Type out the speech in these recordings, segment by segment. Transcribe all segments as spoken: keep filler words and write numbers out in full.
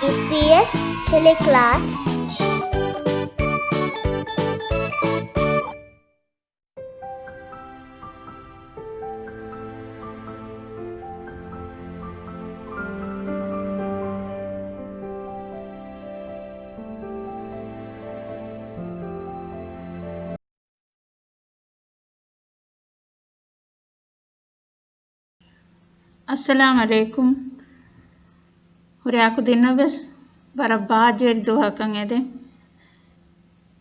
އީޕީއެސް ޓެލެކްލާސް. އައްސަލާމް ޢަލައިކުމް. ހުރިހާ ކުދިންނަށް ވެސް ވަރަށް ބާއްޖަވެރި ދުވަހަކަށް އެދެން.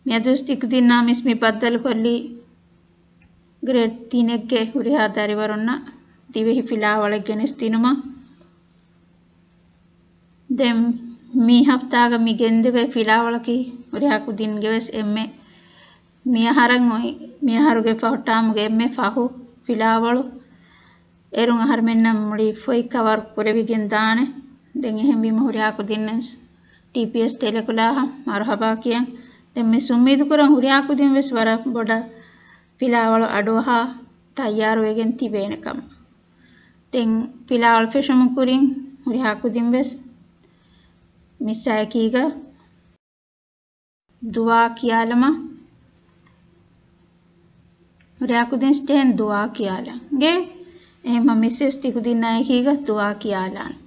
މިއަދުވެސް ތިކުދިންނާ މިސް މި ބައްދަލުކޮށްލީ ގްރޭޑް ތިނެއްގެ ހުރިހާ ދަރިވަރުންނަށް ދިވެހި ފިލާވަޅެއް ގެނެސްދިނުމަށް. ދެން މި ހަފްތާގަ މި ގެންދެވޭ ފިލާވަޅަކީ ހުރިހާ ކުދިންގެ ވެސް އެންމެ މިއަހަރަށް އޮތް، މިއަހަރުގެ ފަހު ޓާމުގެ އެންމެ ފަހު ފިލާވަޅު. އޭރުން އަހަރުމެންނަށް މުޅި ފޮތް ކަވަރު ކުރެވިގެން ދާނެ. ދެން އެހެންވީމަ ހުރިހާ ކުދިންނަށް ޓީޕީއެސް ޓެލެކްލާސްއަށް މަރުހަބާ ކިޔަން. ދެން މި އުއްމީދު ކުރަން ހުރިހާ ކުދިން ވެސް ވަރަށް ބޮޑަށް ފިލާވަޅު އަޑުއަހާ ތައްޔާރުވެގެން ތިބޭނެ ކަމަށް. ދެން ފިލާވަޅު ފެށުމުގެ ކުރިން ހުރިހާ ކުދިން ވެސް މިސްއާއެކީގަ ދުޢާ ކިޔާލަމާ، ހުރިހާ ކުދިން ސްޓޭން ދުޢާ ކިޔާލަން. ގޭ އެހެންމަ މިސް ތިކުދިންނާއެކީގަ ދުޢާ ކިޔާލާން.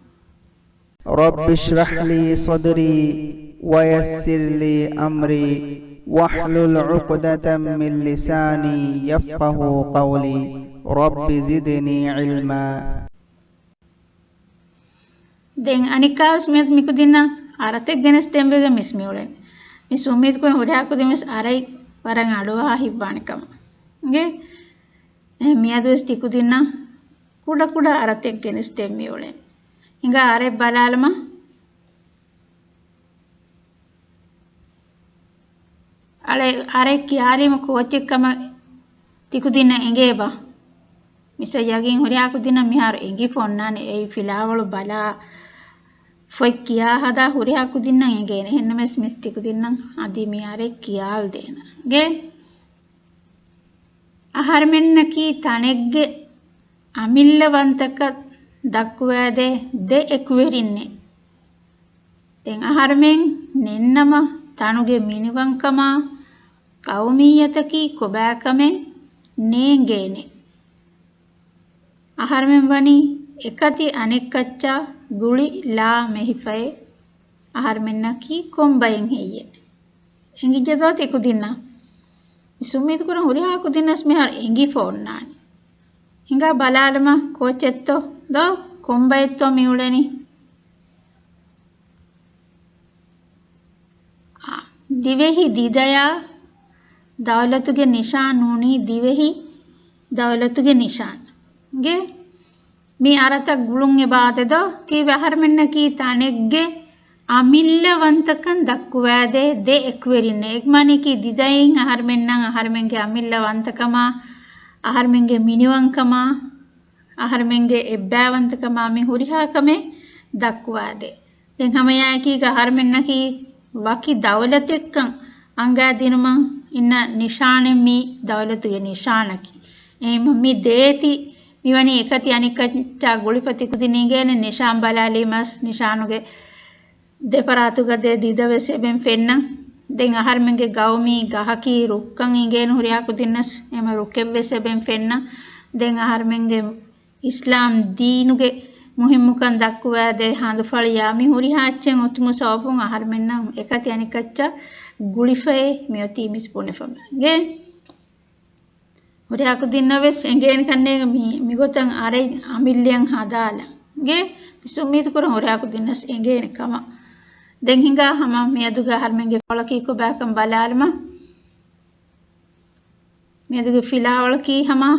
رب اشرح لي صدري ويسر لي أمري واحلل عقدة من لساني يفقهوا قولي. رب زدني علما. ދެން އަނެއްކާވެސް މިއަދު މިކުދިންނަށް އަރަތެއް ގެނެސް ދޭންވެގެން މިސް މިއުޅެނީ. މިސް އުއްމީދު ކުރަން ހުރިހާ ކުދިން ވެސް އަރަތް ވަރަށް އަޑުއަހާ ހިތްވާނެ ކަމަށް. އިނގޭ؟ އެ، މިއަދުވެސް ތިކުދިންނަށް ކުޑަކުޑަ އަރަތެއް ގެނެސް ދޭން މިއުޅެނީ. ހިނގާ އަރަތް ބަލާލަމާ. އަޅެ، އަރަތް ކިޔާލީމަ ކޯޗެއް ކަމަށް ތިކުދިންނަށް އެނގޭބާ؟ މިސްއަށް ޔަގީން ހުރިހާ ކުދިންނަށް މިހާރު އެނގިފަ އޮންނާނެ. އެއީ ފިލާވަޅު ބަލާ ފޮތް ކިޔާ ހަދާ ހުރިހާ ކުދިންނަށް އެނގޭނެ. އެހެންނަމަވެސް މިސް ތިކުދިންނަށް އަދި މި އަރަތް ކިޔާލަދޭނަން. އިނގޭ؟ އަހަރެމެންނަކީ ތަނެއްގެ އަމިއްލަވަންތަކަން ދައްކުވާދޭ ދެ އެކުވެރިންނޭ. ދެން އަހަރެމެން ނެތްނަމަ ތަނުގެ މިނިވަންކަމާ ޤައުމިއްޔަތަކީ ކޮބާކަމެއް ނޭނގޭނެ. އަހަރެމެން ވަނީ އެކަތި އަނެއްކައްޗާ ގުޅި ލާ މެހިފައޭ. އަހަރެމެންނަކީ ކޮންބައެއް ހެއްޔޭ؟ އެނގިއްޖެދޯ ތިކުދިންނަށް؟ މިސް އުއްމީދު ކުރަން ހުރިހާ ކުދިންނަސް މިހާރު އެނގިފަ އޮންނާނެ. ހިނގާ ބަލާލަމާ ކޯޗެއްތޯ؟ ދޯ ކޮންބައެއްތޯ މިއުޅެނީ؟ އާ، ދިވެހި ދިދަޔާ ދައުލަތުގެ ނިޝާން ނޫނީ ދިވެހި ދައުލަތުގެ ނިޝާން. ގޭ މި އަރަތައް ގުޅުން އެބައާދެދޯ؟ ކީއްވެ އަހަރެމެންނަކީ ތަނެއްގެ އަމިއްލަވަންތަކަން ދައްކުވާދޭ ދެ އެކުވެރިންނޭ. އެކަމަނީކީ ދިދައިން އަހަރެމެންނަށް އަހަރެމެންގެ އަމިއްލަވަންތަކަމާ، އަހަރެމެންގެ މިނިވަންކަމާ، އަހަރެމެންގެ އެއްބައިވަންތަކަމާ މި ހުރިހާ ކަމެއް ދައްކުވާދޭ. ދެން ހަމައެއާއެކީގަ އަހަރެމެންނަކީ ވަކި ދައުލަތެއްކަން އަންގާދިނުމަށް އިންނަ ނިޝާނެއް މި ދައުލަތުގެ ނިޝާނަކީ. އެހެންމަ މި ދޭތި މިވަނީ އެކަތި އަނެއްކައްޗާ ގުޅިފަ ތިކުދިން އިނގޭނެ ނިޝާން ބަލާލީމަސް ނިޝާނުގެ ދެފަރާތުގަ ދެ ދިދަ ވެސް އެބެން ފެންނަ. ދެން އަހަރެމެންގެ ގައުމީ ގަހަކީ ރުއްކަން އިނގޭނު ހުރިހާ ކުދިންނަސް އެމަ ރުކެއްވެސް އެބެން ފެންނަ. ދެން އަހަރެމެންގެ އިސްލާމް ދީނުގެ މުހިއްމުކަން ދައްކުވާދޭ ހަނދުފަޅިޔާ މި ހުރިހާ އެއްޗެއް އޮތުމުގެ ސަބަބުން އަހަރެމެންނަށް އެކަތި އަނެކައްޗަށް ގުޅިފައޭ މިއޮތީ މިސް ބުނެފަ އިނގޭ. ހުރިހާ ކުދިންނަށް ވެސް އެނގޭނެ ކަންނޭނގެ މި، މިގޮތަށް އަރަތް އަމިއްލައަށް ހަދާލަން. އިނގޭ މިސް އުއްމީދު ކުރަން ހުރިހާ ކުދިންނަސް އެނގޭނެ ކަމަށް. ދެން ހިނގާ ހަމަ މިއަދުގެ އަހަރެމެންގެ ފިލާވަޅަކީ ކޮބާކަން ބަލާލަމާ. މިއަދުގެ ފިލާވަޅަކީ ހަމަ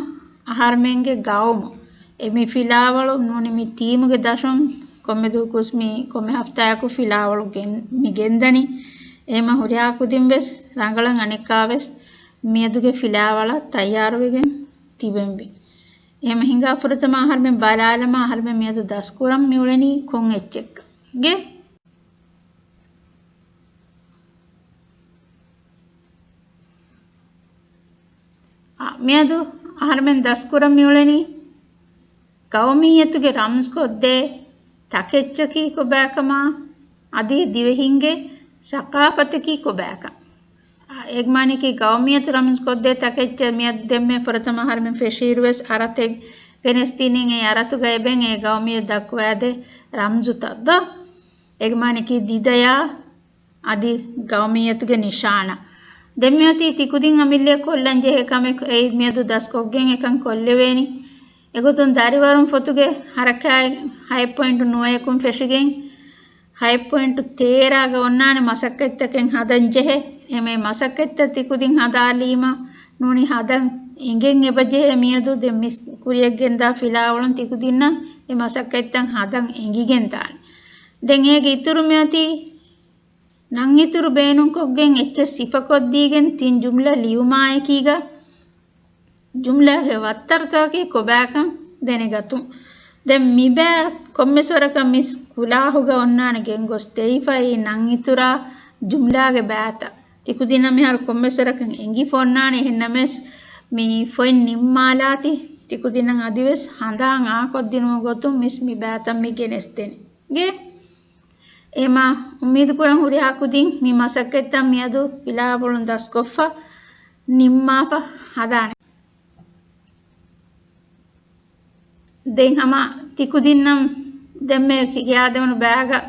އަހަރެމެންގެ ގައުމު. އެ މި ފިލާވަޅު ނޫނީ މި ތީމުގެ ދަށުން ކޮންމެ ދުވަހަކުވެސް މި ކޮންމެ ހަފްތާއަކު ފިލާވަޅު ގެން، މި ގެންދަނީ. އެހެމަ ހުރިހާ ކުދިން ވެސް ރަނގަޅަށް އަނެއްކާވެސް މިއަދުގެ ފިލާވަޅަށް ތައްޔާރުވެގެން ތިބެންވީ. އެހެމަ ހިނގާ ފުރަތަމަ އަހަރެމެން ބަލާލަމާ އަހަރެމެން މިއަދު ދަސްކުރަން މިއުޅެނީ ކޮން އެއްޗެއްކަން. އިނގޭ؟ އާ، މިއަދު އަހަރެމެން ދަސްކުރަން މިއުޅެނީ ގައުމިއްޔަތުގެ ރަމްޒުކޮށްދޭ ތަކެއްޗަކީ ކޮބާކަމާ، އަދި ދިވެހިންގެ ސަޤާފަތަކީ ކޮބާކަން. އެގްމާނިކީ ގައުމިއްޔަތު ރަމްޒުކޮށްދޭ ތަކެއްޗެއް. މިއަދު ދެންމެ ފުރަތަމަ އަހަރުމެން ފެށިއިރުވެސް އަރަތެއް ގެނެސްދިނީން އެ އަރަތުގަ އެބެން އެ ގައުމިއްޔަތު ދައްކުވާދޭ ރަމްޒުތައް ދޯ. އެގްމާނިކީ ދިދަޔާ އަދި ގައުމިއްޔަތުގެ ނިޝާނާ. ދެން މިއޮތީ ތިކުދިން އަމިއްލައަށް ކޮށްލަން ޖެހޭ ކަމެއް އެއީ މިއަދު ދަސްކޮށްގެން އެކަން ކޮށްލެވޭނީ. އެގޮތުން ދަރިވަރުން ފޮތުގެ ހަރަކާތް ހައެއް ޕޮއިންޓު ނުވައަކުން ފެށިގެން، ހައެއް ޕޮއިންޓު ތޭރަގަ އޮންނާނެ މަސައްކަތްތަކެއް ހަދަން ޖެހޭ. އެމެ މަސައްކަތްތައް ތިކުދިން ހަދާލީމަ ނޫނީ ހަދަން އެނގެން އެބަ ޖެހޭ މިއަދު ދެން މިސް ކުރިޔަށްގެންދާ ފިލާވަޅުން ތިކުދިންނަށް އެ މަސައްކަތްތައް ހަދަން އެނގިގެންދާނެ. ދެން އޭގެ އިތުރު މިއޮތީ ނަން އިތުރު ބޭނުންކޮށްގެން އެއްޗެއް ސިފަކޮށްދީގެން ތިން ޖުމްލަ ލިޔުމާއެކީގަ ޖުމްލާގެ ވައްތަރުތަކަކީ ކޮބާކަން ދެނެގަތުން. ދެން މިބައި ކޮންމެސް ވަރަކަށް މިސް ކުލާހުގަ އޮންނާނެ ގެންގޮސް ދެވިފައި ނަން އިތުރާ ޖުމްލާގެ ބައިތައް. ތިކުދިންނަށް މިހާރު ކޮންމެސް ވަރަކަށް އެނގިފަ އޮންނާނެ. އެހެންނަމަވެސް މި ފޮތް ނިންމާލާތި ތިކުދިންނަށް އަދިވެސް ހަނދާން އާކޮށްދިނުމުގެ ގޮތުން މިސް މި ބައިތައް މި ގެނެސްދެނީ. ގެ އެމާ އުއްމީދުކުރަން ހުރިހާ ކުދިން މި މަސައްކަތްތައް މިއަދު ފިލާވަޅުން ދަސްކޮށްފަ ނިންމާފަ ހަދާނެ. ދެން ހަމަ ތިކުދިންނަށް ދެންމެ ކިޔާދެވުނު ބައިގަ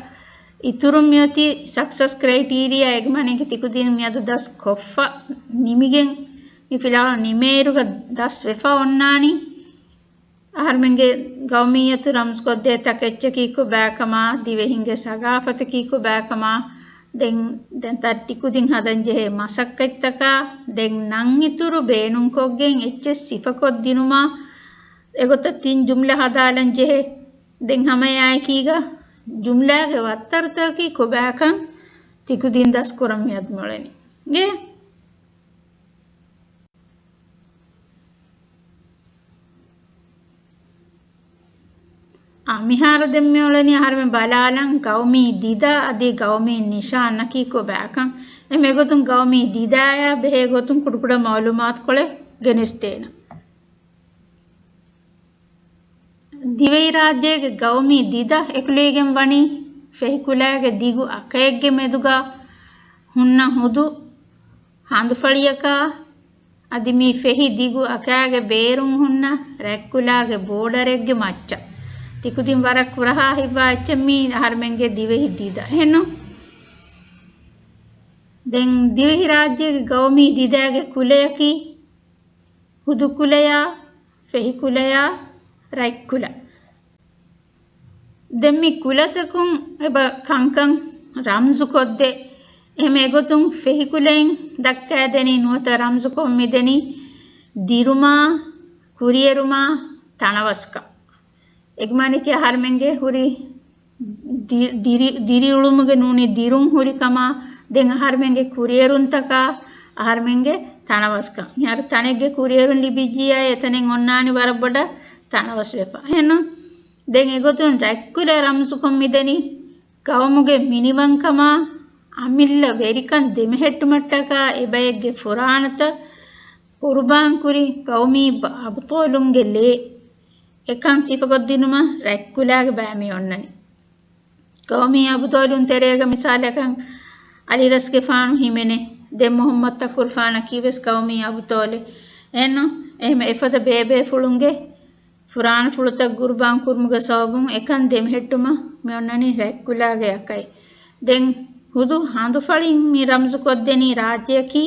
އިތުރުން މިއޮތީ ސަކްސަސް ކްރައިޓީރިއާ. އެގްމާނީގެ ތިކުދިން މިއަދު ދަސް ކޮށްފަ ނިމިގެން މި ފިލާވަޅު ނިމޭއިރުގަ ދަސް ވެފަ އޮންނާނީ. އަހަރުމެންގެ ގައުމިއްޔަތު ރަމްޒުކޮށްދޭ ތަކެއްޗަކީ ކޮބާކަމާ، ދިވެހިންގެ ސަގާފަތަކީ ކޮބާކަމާ، ދެން، ދެން ތަ-، ތިކުދިން ހަދަން ޖެހޭ މަސައްކަތްތަކާ، ދެން ނަން އިތުރު ބޭނުންކޮށްގެން އެއްޗެއް ސިފަކޮށްދިނުމާ، އެގޮތަށް ތިން ޖުމްލަ ހަދާލަން ޖެހޭ. ދެން ހަމައެއާއެކީގަ ޖުމްލާގެ ވައްތަރުތަކަކީ ކޮބާކަން ތިކުދިން ދަސްކުރަން މިއަދު މިއުޅެނީ. ގެ އާ، މިހާރު ދެން މިއުޅެނީ އަހަރުމެން ބަލާލަން ގައުމީ ދިދަ އަދި ގައުމީ ނިޝާނަކީ ކޮބާކަން. އެމެގޮތުން ގައުމީ ދިދައާ ބެހޭ ގޮތުން ކުޑަކުޑަ މައުލޫމާތުކޮޅެއް ގެނެސްދޭނަން. ދިވެހިރާއްޖޭގެ ގައުމީ ދިދަ އެކުލެވިގެން ވަނީ ފެހިކުލައިގެ ދިގު އަކައެއްގެ މެދުގަ ހުންނަ ހުދު ހަނދުފަޅިއަކާ، އަދި މި ފެހި ދިގު އަކާގެ ބޭރުން ހުންނަ ރަތްކުލާގެ ބޯޑަރެއްގެ މައްޗަށް. ތިކުދިން ވަރަށް ކުރަހާ ހިތްވާ އެއްޗެއް މީ އަހަރުމެންގެ ދިވެހި ދިދަ. އެހެންނު؟ ދެން ދިވެހިރާއްޖޭގެ ގައުމީ ދިދައިގެ ކުލަޔަކީ ހުދުކުލަޔާ، ފެހިކުލަޔާ، ރަތްކުލަ. ދެން މި ކުލަތަކުން އެބަ ކަންކަން ރަމްޒުކޮށްދޭ. އެހެން އެގޮތުން ފެހިކުލައިން ދައްކާދެނީ ނުވަތަ ރަމްޒުކޮށް މިދެނީ ދިރުމާ، ކުރިއެރުމާ، ތަނަވަސްކަން. އެގްމާނިކީ އަހަރުމެންގެ ހުރި ދި-، ދިރި-، ދިރިއުޅުމުގެ ނޫނީ ދިރުން ހުރި ކަމާ، ދެން އަހަރުމެންގެ ކުރިއެރުންތަކާ، އަހަރުމެންގެ ތަނަވަސްކަން. މިހާރު ތަނެއްގެ ކުރިއެރުން ލިބިއްޖިއްޔާ އެތަނެއް އޮންނާނީ ވަރަށް ބޮޑަށް ތަނަވަސްވެފަ. އެހެންނު؟ ދެން އެގޮތުން ރަތްކުލަ ރަމްޒުކޮށް މިދެނީ ގައުމުގެ މިނިވަންކަމާ، އަމިއްލަ ވެރިކަން ދެމެހެއްޓުމަށްޓަކާ އެބައެއްގެ ފުރާނަތައް ޤުރުބާންކުރި ގައުމީ ބަ-، އަބުޠާލުންގެ ލޭ. އެކަން ސިފަކޮށްދިނުމަށް ރަތްކުލާގެ ބައި މި އޮންނަނީ. ގައުމީ އަބުޠާލުން ތެރޭގަ މިސާލަކަށް އަލިރަސްގެފާނު ހިމެނޭ. ދެން މުޙައްމަދު ތަކުރުފާނަކީ ވެސް ގައުމީ އަބުޠާލެއް. އެހެންނު؟ އެހެން އެފަދަ ބޭބޭފުޅުންގެ ފުރާނަފުޅުތައް ޤުރުބާން ކުރުމުގެ ސަބަބުން އެކަން ދެމެހެއްޓުމަށް މި އޮންނަނީ ރަތްކުލާގެ އަކައި. ދެން ހުދު ހަނދުފަޅިން މި ރަމްޒުކޮށްދެނީ ރާއްޖެއަކީ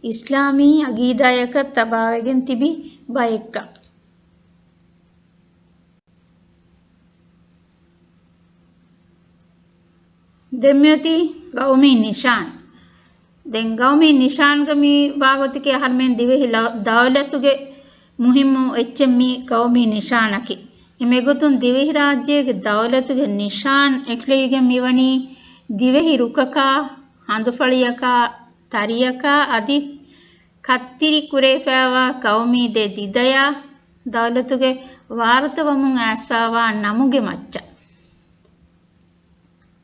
އިސްލާމީ އަގީދާޔަކަށް ތަބާވެގެން ތިބި ބައެއްކަން. ދެން މިއޮތީ ގައުމީ ނިޝާން. ދެން ގައުމީ ނިޝާންގަ މި ވާގޮތަކީ އަހަރުމެން ދިވެހި ލަ-، ދައުލަތުގެ މުހިއްމު އެއްޗެއް މި ގައުމީ ނިޝާނަކީ. އެމެގޮތުން ދިވެހިރާއްޖޭގެ ދައުލަތުގެ ނިޝާން އެކުލެވިގެން މިވަނީ ދިވެހި ރުކަކާ، ހަނދުފަޅިއަކާ، ތަރިއަކާ އަދި ކައްތިރި ކުރެވިފައިވާ ގައުމީ ދެ ދިދަޔާ ދައުލަތުގެ ވާރުތަވަމުން އައިސްފައިވާ ނަމުގެ މައްޗަށް.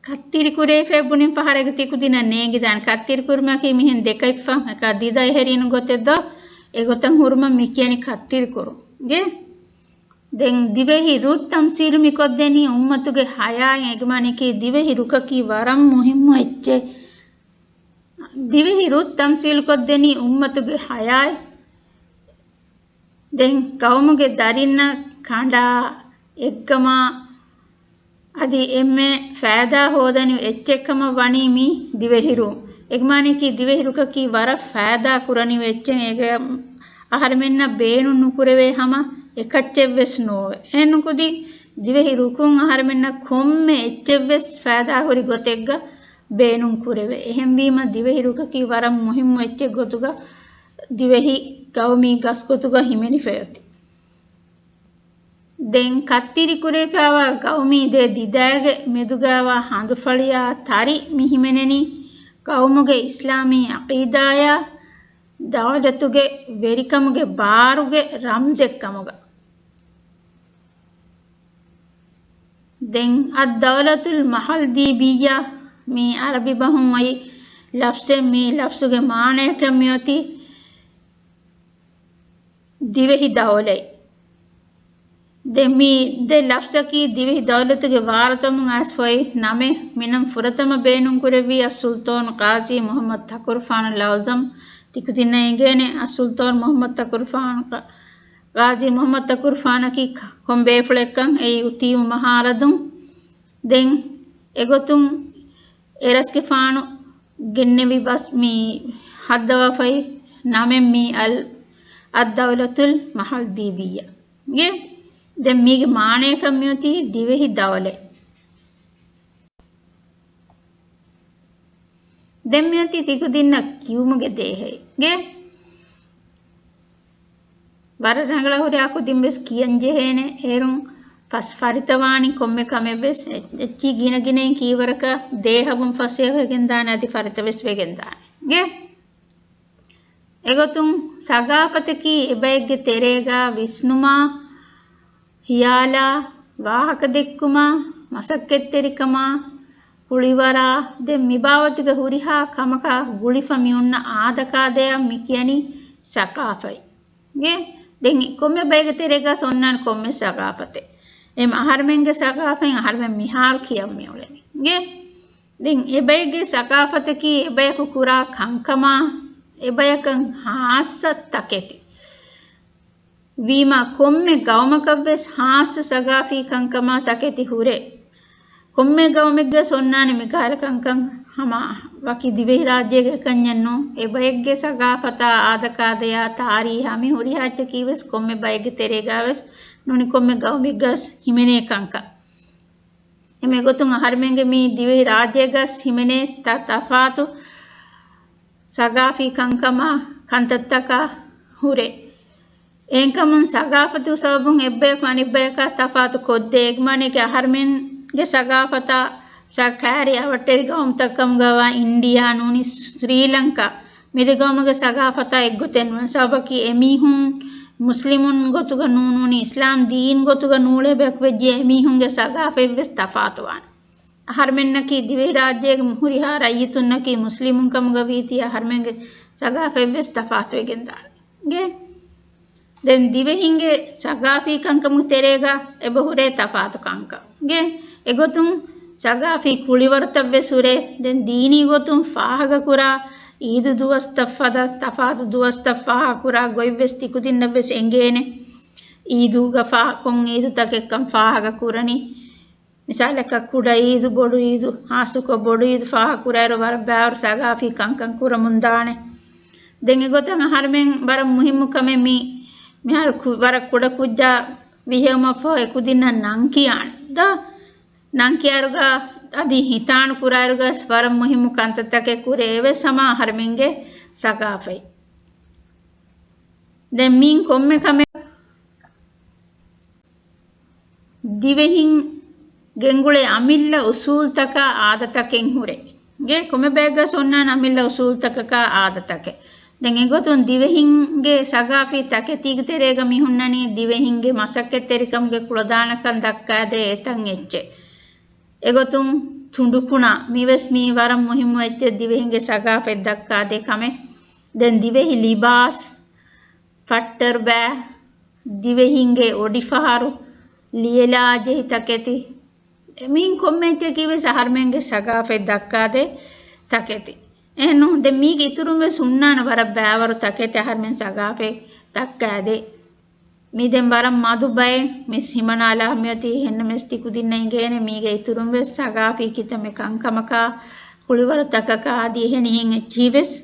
ކައްތިރި ކުރެވިފައި ބުނިން ފަހަރެއްގަ ތިކުދިންނަށް ނޭނގިދާނެ. ކައްތިރި ކުރުމަކީ މިހެން ދެކައިފަ، އެކަ ދިދަ އެހެރީނު ގޮތެއް ދޯ؟ އެގޮތަށް ހުރުމަށް މި ކިޔަނީ ކައްތިރި ކުރުން. ގެ ދެން ދިވެހި ރުއް ތަމްސީލު މިކޮށްދެނީ އުއްމަތުގެ ހަޔާތް، އެގެ މާނައަކީ ދިވެހި ރުކަކީ ވަރަށް މުހިއްމު އެއްޗެއް. ދިވެހި ރުއް ތަމްސީލުކޮށްދެނީ އުއްމަތުގެ ހަޔާތް. ދެން ގައުމުގެ ދަރިންނަށް ކަނޑާ އެއްކަމާ އަދި އެންމެ ފައިދާ ހޯދަނިވި އެއްޗެއްކަމަށް ވަނީ މި ދިވެހިރު. އެގެ މާނައަކީ ދިވެހިރުކަކީ ވަރަށް ފައިދާ ކުރަނިވި އެއްޗެއް. އޭގެ އަހަރެމެންނަށް ބޭނުން ނުކުރެވޭ ހަމަ އެކައްޗެއްވެސް ނޯވެ. އެހެންނުކުދި ދިވެހި ރުކުން އަހަރެމެންނަށް ކޮންމެ އެއްޗެއްވެސް ފައިދާހުރި ގޮތެއްގަ ބޭނުން ކުރެވޭ. އެހެންވީމަ ދިވެހި ރުކަކީ ވަރަށް މުހިއްމު އެއްޗެއް ގޮތުގަ ދިވެހި ގައުމީ ގަސްގޮތުގަ ހިމެނިފައި އޮތީ. ދެން ކައްތިރިކުރެވިފައިވާ ގައުމީ ދެ ދިދައިގެ މެދުގައިވާ ހަނދުފަޅިއާ ތަރި މި ހިމެނެނީ ގައުމުގެ އިސްލާމީ އަޤީދާއާ ދައުލަތުގެ ވެރިކަމުގެ ބާރުގެ ރަމްޒެއްކަމުގަ. ދެން އައްދައުލަތުލް މަހަލްދީބިއްޔާ މި އަރަބި ބަހުން އޮތް ލަފްޒެއް. މި ލަފްޒުގެ މާނަޔަކަށް މިއޮތީ ދިވެހި ދައުލަތް. ދެން މި ދެ ލަފްޒަކީ ދިވެހި ދައުލަތުގެ ވާރުތަމުން އައިސްފައި ނަމެއް. މިނަން ފުރަތަމަ ބޭނުންކުރެއްވީ އައްސުލްޠާން ޤާޟީ މުޙައްމަދު ތަކުރުފާނު ލައުޒަމް. ތިކުދިންނަށް އެނގޭނެ އައްސުލްޠާން މުޙައްމަދު ތަކުރުފާނު ޤާ-، ޤާޟީ މުޙައްމަދު ތަކުރުފާނަކީ ކަ-، ކޮން ބޭފުޅެއްކަން އެއީ އުތީމު މަހާރަދުން. ދެން އެގޮތުން އެރަސްގެފާނު ގެންނެވި ބަސް މި ހައްދަވާފައި ނަމެއް މީ އަލް، އައްދައުލަތުލް މަހަލްދީބިއްޔާ. ގެ ދެން މީގެ މާނަޔަކަށް މިއޮތީ ދިވެހި ދައުލަތް. ދެން މިއޮތީ ތިކުދިންނަށް ކިޔުމުގެ ދޭހައެއް. ގެ ވަރަށް ރަނގަޅަށް ހުރިހާ ކުދިން ވެސް ކިޔަން ޖެހޭނެ. އޭރުން ފަސް ފަރިތަވާނީ ކޮންމެ ކަމެއް ވެސް. އެ-، އެއްޗި ގިނަ ގިނައިން ކީވަރަކަށް ދޭހަވުން ފަސޭހަ ވެގެންދާނެ، އަދި ފަރިތަ ވެސް ވެގެންދާނެ. ގެ އެގޮތުން ސަގާފަތަކީ އެބައެއްގެ ތެރޭގަ ވިސްނުމާ، ހިޔާލާ، ވާހަކަ ދެއްކުމާ، މަސައްކަތްތެރިކަމާ، ކުޅިވަރާ، ދެން މިބާވަތުގެ ހުރިހާ ކަމަކާ ގުޅިފަ މިއޮންނަ އާދަކާދަޔަށް މިކިޔަނީ ސަގާފަތް. ގެ ދެން ކޮންމެ ބައެއްގެ ތެރޭގަސް އޮންނާނެ ކޮންމެ ސަގާފަތެއް. އެމް އަހަރުމެންގެ ސަގާފަތް އަހަރުމެން މިހާރު ކިޔަން މިއުޅެނީ. ގެ ދެން އެބައެއްގެ ސަގާފަތަކީ އެބަޔަކު ކުރާ ކަންކަމާ، އެބަޔަކަށް ހާއްސަ ތަކެތި. ވީމާ ކޮންމެ ގައުމަކަށްވެސް ހާއްސަ ސަގާފީ ކަންކަމާ ތަކެތި ހުރޭ. ކޮންމެ ގައުމެއްގަސް އޮންނާނެ މިކަހަލަ ކަންކަން ހަމަ ވަކި ދިވެހިރާއްޖޭގެ ކަންޏެއް ނޫން. އެބައެއްގެ ސަގާފަތާ، އާދަކާދަޔާ، ތާރީހާ މި ހުރިހާ އެއްޗަކީވެސް ކޮންމެ ބައެއްގެ ތެރޭގަވެސް ނޫނީ ކޮންމެ ގައުމެއްގަސް ހިމެނޭ ކަންކަން. އެމެގޮތުން އަހަރުމެންގެ މި ދިވެހި ރާއްޖޭގަސް ހިމެނޭ ތަ-، ތަފާތު ސަގާފީ ކަންކަމާ ކަންތައްތަކާ ހުރޭ. އެހެންކަމުން ސަގާފަތު ސަބަބުން އެއްބަޔަކު އަނެއްބަޔަކާ ތަފާތު ކޮށްދޭ. އެގެ މާނައަކީ އަހަރުމެންގެ ސަގާފަތާ ސަ-، ކައިރި އަވަށްޓެރި ގައުމުތައް ކަމުގަވާ އިންޑިއާ ނޫނީ ސް-، ސްރީލަންކާ މި ދެ ގައުމުގެ ސަގާފަތާ އެއްގޮތެއް ނުވޭ. ސަބަބަކީ އެމީހުން މުސްލިމުން ގޮތުގަ ނޫނީ އިސްލާމް ދީން ގޮތުގަ ނޫޅޭ ބަޔަކު ވެއްޖެ އެމީހުންގެ ސަގާފަތްވެސް ތަފާތުވާނެ. އަހަރުމެންނަކީ ދިވެހިރާއްޖޭގެ ހުރިހާ ރައްޔިތުންނަކީ މުސްލިމުން ކަމުގަ ވީތީ އަހަރުމެންގެ ސަގާފަތްވެސް ތަފާތުވެގެންދާނެ. ގެ ދެން ދިވެހިންގެ ސަގާފީ ކަންކަމުގެ ތެރޭގަ އެބަހުރޭ ތަފާތު ކަންކަން. ގެ އެގޮތުން ސަގާފީ ކުޅިވަރުތައްވެސް ހުރޭ. ދެން ދީނީ ގޮތުން ފާހަގަކުރާ އީދު ދުވަސްތައް ފަދަ ތަފާތު ދުވަސްތައް ފާހަގަކުރާ ގޮތްވެސް ތިކުދިންނަށްވެސް އެނގޭނެ. އީދުގަ ފާ-، ކޮން އީދުތަކެއްކަން ފާހަގަކުރަނީ. މިސާލަކަށް ކުޑަ އީދު، ބޮޑު އީދު، ހާއްސަކޮށް ބޮޑު އީދު ފާހަގަކުރާއިރު ވަރަށް ބާރު ސަގާފީ ކަންކަން ކުރަމުންދާނެ. ދެން އެގޮތަށް އަހަރުމެން ވަރަށް މުހިއްމު ކަމެއް މި، މިހާރު ކު-، ވަރަށް ކުޑަކުއްޖާ ވިހެއުމަށްފަހު އެކުދިންނަށް ނަން ކިޔާނެ. ދޯ؟ ނަން ކިޔާއިރުގަ އަދި ހިތާނު ކުރާއިރުގަސް ވަރަށް މުހިއްމު ކަންތައްތަކެއް ކުރޭ އެވެސް ހަމަ އަހަރުމެންގެ ސަގާފަތް. ދެން މިއިން ކޮންމެ ކަމެއް ދިވެހިން ގެންގުޅޭ އަމިއްލަ އުސޫލްތަކާ އާދަތަކެއް ހުރޭ. ގެ ކޮންމެ ބައެއްގަސް އޮންނާނެ އަމިއްލަ އުސޫލްތަކަކާ އާދަތަކެއް. ދެން އެގޮތުން ދިވެހިންގެ ސަގާފީ ތަކެތީގެ ތެރޭގަ މި ހުންނަނީ ދިވެހިންގެ މަސައްކަތްތެރިކަމުގެ ކުޅަދާނަކަން ދައްކާދޭ އެތަން އެއްޗެއް. އެގޮތުން ތުނޑުކުނާ މިވެސް މީ ވަރަށް މުހިއްމު އެއްޗެއް ދިވެހިންގެ ސަގާފަތް ދައްކާދޭ ކަމެއް. ދެން ދިވެހި ލިބާސް، ފައްޓަރުބައި، ދިވެހިންގެ އޮޑިފަހަރު، ލިޔެލާ ޖެހި ތަކެތި، މިއިން ކޮންމެ އެއްޗަކީ ވެސް އަހަރުމެންގެ ސަގާފަތް ދައްކާދޭ ތަކެތި. އެހެންނު ދެން މީގެ އިތުރުން ވެސް ހުންނާނެ ވަރަށް ބައިވަރު ތަކެތި އަހަރުމެން ސަގާފަތް ދައްކާދޭ. މީ ދެން ވަރަށް މަދު ބައެއް މިސް ހިމަނާލާ މިއޮތީ. އެހެންނަމަވެސް ތިކުދިންނަށް އިނގޭނެ މީގެ އިތުރުން ވެސް ސަގާފީ ކިތަންމެ ކަންކަމަކާ، ކުޅިވަރުތަކަކާ އަދި އެހެނިހެން އެއްޗިހި ވެސް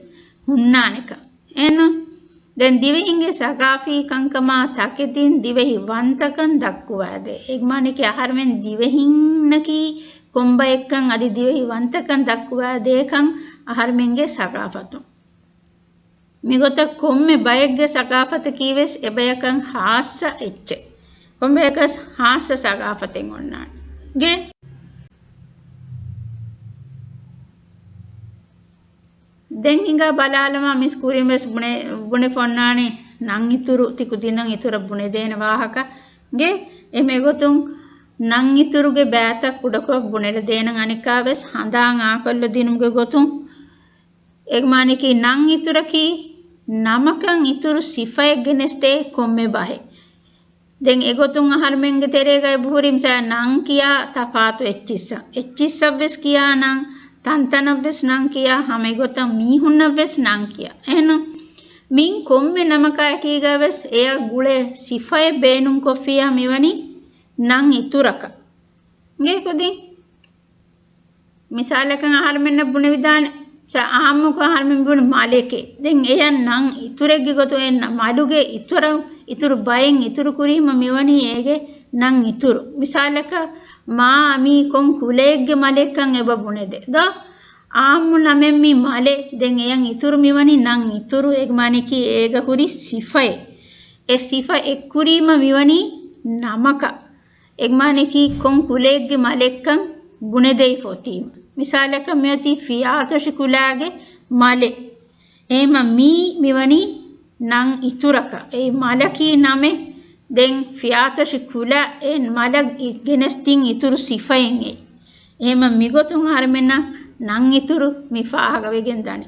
ހުންނާނެކަން. އެހެންނު ދެން ދިވެހިންގެ ސަގާފީ ކަންކަމާ ތަކެތިން ދިވެހި ވަންތަކަން ދައްކުވާދޭ. އެގްމާނެކީ އަހަރުމެން ދިވެހިންނަކީ ކޮންބައެއްކަން އަދި ދިވެހި ވަންތަކަން ދައްކުވާދޭކަން އަހަރުމެންގެ ސަގާފަތުން. މިގޮތަށް ކޮންމެ ބައެއްގެ ސަގާފަތަކީ ވެސް އެބަޔަކަށް ހާއްސަ އެއްޗެއް. ކޮންބަޔަކަސް ހާއްސަ ސަގާފަތެއް އޮންނާނެ. ގެ ދެން ހިނގާ ބަލާލަމާ މިސް ކުރިން ވެސް ބުނެ، ބުނެފަ އޮންނާނެ ނަން އިތުރު ތިކުދިންނަށް އިތުރަށް ބުނެދޭނެ ވާހަކަ. ގެ އެމެގޮތުން ނަން އިތުރުގެ ބައިތައް ކުޑަކޮށް ބުނެލަދޭނަން އަނެއްކާ ވެސް ހަނދާން އާކޮށްލަދިނުމުގެ ގޮތުން އެގްމާނެކީ ނަން އިތުރަކީ ނަމަކަށް އިތުރު ސިފައެއް ގެނެސްދޭ ކޮންމެ ބަހެއް. ދެން އެގޮތުން އަހަރުމެންގެ ތެރޭގައި ބުހުރި މިސާ ނަން ކިޔާ ތަފާތު އެއްޗިއްސަށް، އެއްޗިއްސަށްވެސް ކިޔާ ނަން، ތަންތަނަށްވެސް ނަން ކިޔާ، ހަމައެގޮތަށް މީހުންނަށްވެސް ނަން ކިޔާ. އެހެން މިން ކޮންމެ ނަމަކާއެކީގަވެސް އެޔަށް ގުޅޭ ސިފައެއް ބޭނުންކޮށްފިއްޔާ މިވަނީ ނަން އިތުރަކަށް. ގޭ ކުދިން މިސާލަކަށް އަހަރުމެންނަށް ބުނެވިދާނެ، އާއްމުކޮށް އަހަރުމެން ބުނި މަލެކޭ. ދެން އެޔަށް ނަން އިތުރެއްގެ ގޮތުން އެ މަލުގެ އިތުރަށް، އިތުރު ބައެއް އިތުރު ކުރީމަ މިވަނީ އޭގެ ނަން އިތުރު. މިސާލަކަށް މާ މީ ކޮން ކުލައެއްގެ މަލެއްކަން އެބަ ބުނެދޭ ދޯ؟ އާއްމު ނަމެއް މީ މަލެ. ދެން އެޔަށް އިތުރު މިވަނީ ނަން އިތުރު. އެގްމާނެކީ އޭގަ ހުރި ސިފައެއް. އެ ސިފަ އެއްކުރީމަ މިވަނީ ނަމަކަށް. އެގްމާނެކީ ކޮން ކުލައެއްގެ މަލެއްކަން ބުނެދެވިފަ އޮތީމަ. މިސާލަކަށް މިއޮތީ ފިޔާތޮށި ކުލައިގެ މަލެއް. އެހެމަ މީ މިވަނީ ނަން އިތުރަކަށް. އެއީ މަލަކީ ނަމެއް. ދެން ފިޔާތޮށި ކުލަ އެ މަލަށް ގެނެސްދިން އިތުރު ސިފައެއް އެއީ. އެހެމަ މިގޮތުން އަހަރުމެންނަށް ނަން އިތުރު މި ފާހަގަވެގެން ދަނީ.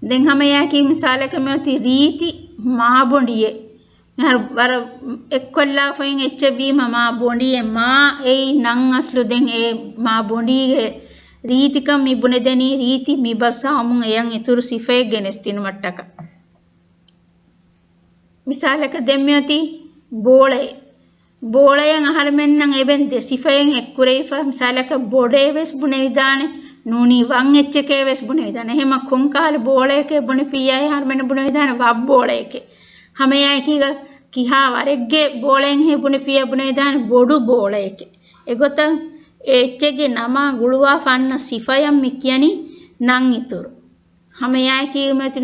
ދެން ހަމައެއާއެކީ މިސާލަކަށް މިއޮތީ ރީތި މާބޮނޑިއެއް. މިހާރު ވަރަށް އެއްކޮށްލާފައިން އެއްޗެއް ވީމަ މާބޮނޑިއެއް. މާ އެއީ ނަން އަސްލު. ދެން އެ މާބޮނޑީގެ ރީތިކަން މި ބުނެދެނީ ރީތި މި ބައްސަވަމުން އެޔަށް އިތުރު ސިފައެއް ގެނެސްދިނުމަށްޓަކަ. މިސާލަކަށް ދެން މިއޮތީ ބޯޅައެއް. ބޯޅަޔަށް އަހަރެމެންނަށް އެބެން ދެ ސިފައެއް އެއްކުރެވިފަ. މިސާލަކަށް ބޮޑޭ ވެސް ބުނެވިދާނެ، ނޫނީ ވަން އެއްޗެކޭ ވެސް ބުނެވިދާނެ. އެހެމަ ކޮންކަހަލަ ބޯޅައެކޭ ބުނެފިއްޔާ އަހަރެމެންނަށް ބުނެވިދާނެ ވަށް ބޯޅައެކޭ. ހަމައެއާއެކީގަ ކިހާ ވަރެއްގެ ބޯޅައެއްހޭ ބުނެފިއްޔާ ބުނެވިދާނެ ބޮޑު ބޯޅައެކޭ. އެގޮތަށް އެ އެއްޗެއްގެ ނަމާ ގުޅުވާފަ އަންނަ ސިފަޔަށް މި ކިޔަނީ ނަން އިތުރު. ހަމައެއާއެކީ މިއޮތީ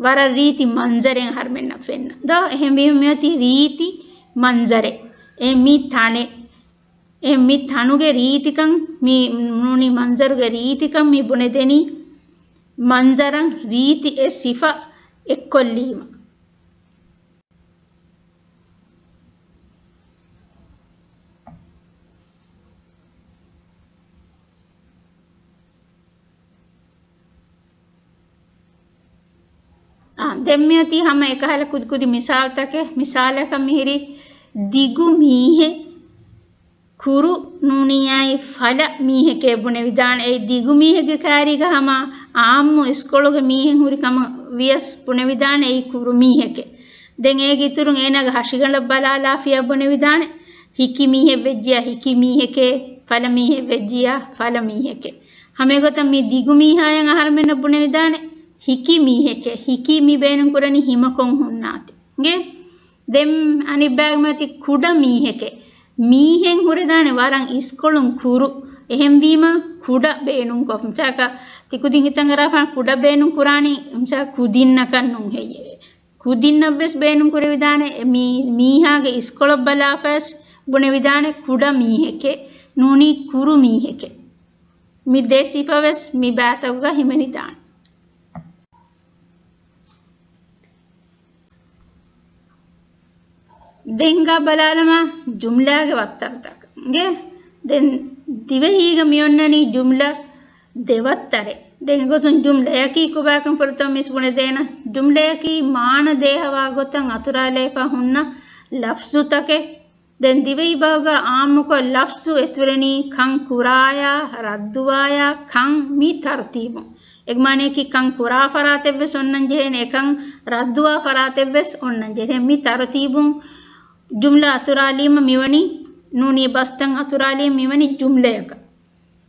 ވަރަށް ރީތި މަންޒަރެއް އަހަރެމެންނަށް ފެންނަ. ދޯ؟ އެހެންވީމަ މިއޮތީ ރީތި މަންޒަރެއް. އެ މި ތަނެއް. އެ މި ތަނުގެ ރީތިކަން މި ނޫނީ މަންޒަރުގެ ރީތިކަން މި ބުނެދެނީ މަންޒަރަށް ރީތި އެ ސިފަ އެއްކޮށްލީމަ. އާ، ދެން މިއޮތީ ހަމަ އެކަހަލަ ކުދި ކުދި މިސާލުތަކެއް. މިސާލަކަށް މިހިރީ ދިގު މީހެއް ކުރު ނޫނީއާއި ފަލަ މީހެކޭ ބުނެވިދާނެ. އެ ދިގު މީހެއްގެ ކައިރީގަ ހަމަ އާއްމު އިސްކޮޅުގެ މީހެއް ހުރި ކަމަށް ވިޔަސް ބުނެވިދާނެ އެއީ ކުރު މީހެކޭ. ދެން އޭގެ އިތުރުން އޭނާގެ ހަށިގަނޑަށް ބަލާލާފިޔާ ބުނެވިދާނެ ހިކި މީހެއް ވެއްޖިޔާ ހިކި މީހެކޭ، ފަލަ މީހެއް ވެއްޖިޔާ ފަލަ މީހެކޭ. ހަމައެގޮތަށް މި ދިގު މީހާޔަށް އަހަރެމެންނަށް ބުނެވިދާނެ ހިކި މީހެކޭ. ހިކީ މި ބޭނުން ކުރަނީ ހިމަކޮށް ހުންނާތި. ގެ ދެން އަނެއްބައިގެ މިއޮތީ ކުޑަ މީހެކޭ. މީހެއް ހުރެދާނެ ވަރަށް އިސްކޮޅުން ކުރު. އެހެންވީމަ ކުޑަ ބޭނުންކޮށް. މިސާލަކަށް ތިކުދިން ހިތަށް އަރާފާނެ ކުޑަ ބޭނުން ކުރާނީ މިސާލަކަށް ކުދިންނަކަށް ނޫން ހެއްޔޭ. ކުދިންނަށްވެސް ބޭނުން ކުރެވިދާނެ. މީ، މީހާގެ އިސްކޮޅަށް ބަލާފަވެސް ބުނެވިދާނެ ކުޑަ މީހެކޭ، ނޫނީ ކުރު މީހެކޭ. މި ދެ ސިފަވެސް މި ބައިތަކުގަ ހިމެނިދާނެ. ދެން ހިނގާ ބަލާލަމާ ޖުމްލާގެ ވައްތަރުތަކެއް. ދެން ދިވެހީގަ މިއޮންނަނީ ޖުމްލަ ދެ ވައްތަރެއް. ދެން އެގޮތުން ޖުމްލަޔަކީ ކޮބާކަން ފުރަތަމަ މިސް ބުނެދޭނަން. ޖުމްލަޔަކީ މާނަ ދޭހަވާ ގޮތަށް އަތުރާލައިފަ ހުންނަ ލަފްޒުތަކެއް. ދެން ދިވެހި ބަހުގަ އާއްމުކޮށް ލަފްޒު އެތުރެނީ ކަން ކުރާޔާ، ރައްދުވާޔާ، ކަން މި ތަރުތީބުން. އެގެ މާނަޔަކީ ކަން ކުރާ ފަރާތެއްވެސް އޮންނަން ޖެހޭނެ، އެކަން ރައްދުވާ ފަރާތެއްވެސް އޮންނަން ޖެހޭ. މި ތަރުތީބުން ޖުމްލަ އަތުރާލީމަ މިވަނީ، ނޫނީ ބަސްތައް އަތުރާލީމަ މިވަނީ ޖުމްލަޔަކަށް.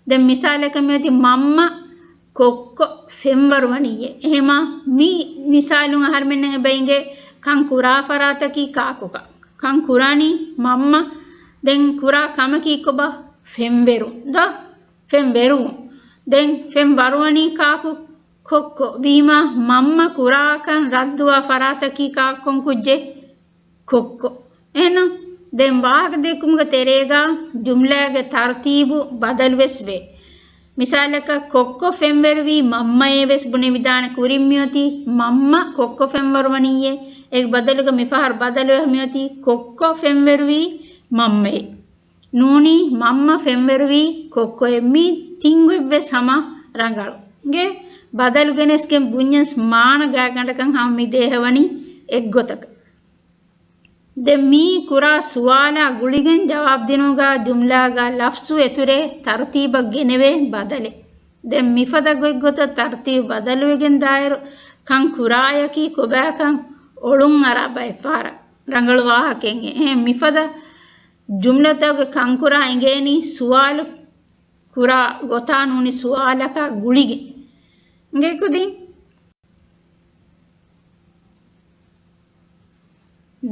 ދެން މިސާލަކަށް މިއޮތީ މަންމަ ކޮއްކޮ ފެންވަރު ވަނީއޭ. އެހެމާ މި މިސާލުން އަހަރުމެންނަށް އެބަ އިނގޭ ކަން ކުރާ ފަރާތަކީ ކާކުކަން. ކަން ކުރާނީ މަންމަ. ދެން ކުރާ ކަމަކީ ކޮބާ؟ ފެންވެރު. ދޯ؟ ފެންވެރު. ދެން ފެންވަރު ވަނީ ކާކު؟ ކޮއްކޮ. ވީމާ މަންމަ ކުރާކަން ރައްދުވާ ފަރާތަކީ ކާކު ކޮން ކުއްޖެއް؟ ކޮއްކޮ. އެހެން ދެން ވާހަކަ ދެއްކުމުގެ ތެރޭގަ ޖުމްލާގެ ތަރުތީބު ބަދަލުވެސް ވޭ. މިސާލަކަށް، ކޮއްކޮ ފެންވެރުވީ މަންމައޭ ވެސް ބުނެވިދާނެ. ކުރިން މިއޮތީ މަންމަ ކޮއްކޮ ފެންވަރު ވަނީއޭ. އޭގެ ބަދަލުގަ މިފަހަރު ބަދަލުވެ މިއޮތީ ކޮއްކޮ ފެންވެރުވީ މަންމައޭ. ނޫނީ މަންމަ ފެންވެރުވީ ކޮއްކޮއޭ. މި ތިންގޮތްވެސް ހަމަ ރަނގަޅު. އިނގޭ ބަދަލު ގެނެސްގެން ބުންޏަސް މާނަ ގާތްގަނޑަކަށް ހަމަ މި ދޭހަވަނީ އެއްގޮތަކަށް. ދެން މި ކުރާ ސުވާލާ ގުޅިގެން ޖަވާބު ދިނުމުގަ ޖުމްލާގަ ލަފްޒު އެތުރޭ ތަރުތީބަށް ގެނެވޭ ބަދަލެއް. ދެން މިފަދަ ގޮތްގޮތަށް ތަރުތީބު ބަދަލުވެގެން ދާއިރު، ކަން ކުރާޔަކީ ކޮބާކަން އޮޅުން އަރާ ބައެއް ފަހަރަށް ރަނގަޅު ވާހަކައެއް. އެހެން މިފަދަ ޖުމްލަތަކުގެ ކަންކުރާ އެނގޭނީ ސުވާލު ކުރާ ގޮތާ ނޫނީ ސުވާލަކާ ގުޅިގެން. އިނގޭ ކުދިން.